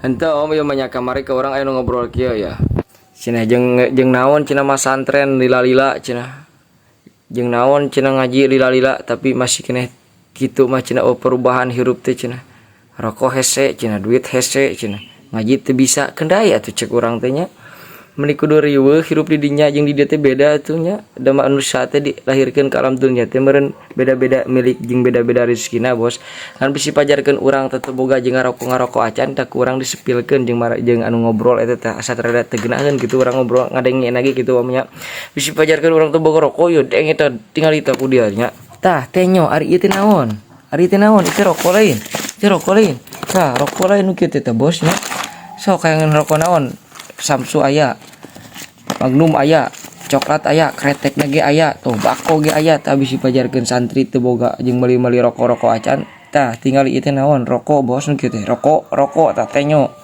Henteu, Om, ieu mah nya kamari ke urang aya nu ngobrol kieu ya. Cenah jeung jeung naon cenah masantren lila-lila cenah. Jeung naon cenah ngaji lila-lila, tapi masih keneh kitu mah cenah. Oh, perubahan hirup teh cenah. Rokok hese cenah, duit hese cenah. Ngaji teu bisa kendai atuh cek urang teh nya. Meni kudu riweuh hirup di dinya jeung di dieu teh beda atuh nya. Da manusia teh dilahirkeun ka alam dunya teh meureun beda-beda milik jeung beda-beda rezekina, Bos. Kan bisi pajarkeun urang teh teu boga jeung ngaroko-ngaroko acan tah ku urang disepilkeun jeung jeung anu ngobrol eta teh asa rada teu geunaheun gitu urang ngobrol ngadenge lagi gitu, Om, nya. Bisi pajarkeun urang teu boga rokok yo deng eta tingali tah ku dia nya. Tah tenyo ari ieu teh naon? Ari ieu teh naon? Ieu rokok lain. Ieu rokok lain. Tah rokok lain nu kieu teh teh, Bos, nya. Sok kayangan rokok naon? Samsu aya, Magnum aya, coklat aya, kretek ge aya, tuh bako ge aya. Tah bisi pajarkeun santri teu boga jeung meuli-meuli rokok-rokok acan. Tah tingali ieu teh naon? Rokok, Bos, nu kieu teh. Rokok, rokok tah tenyo.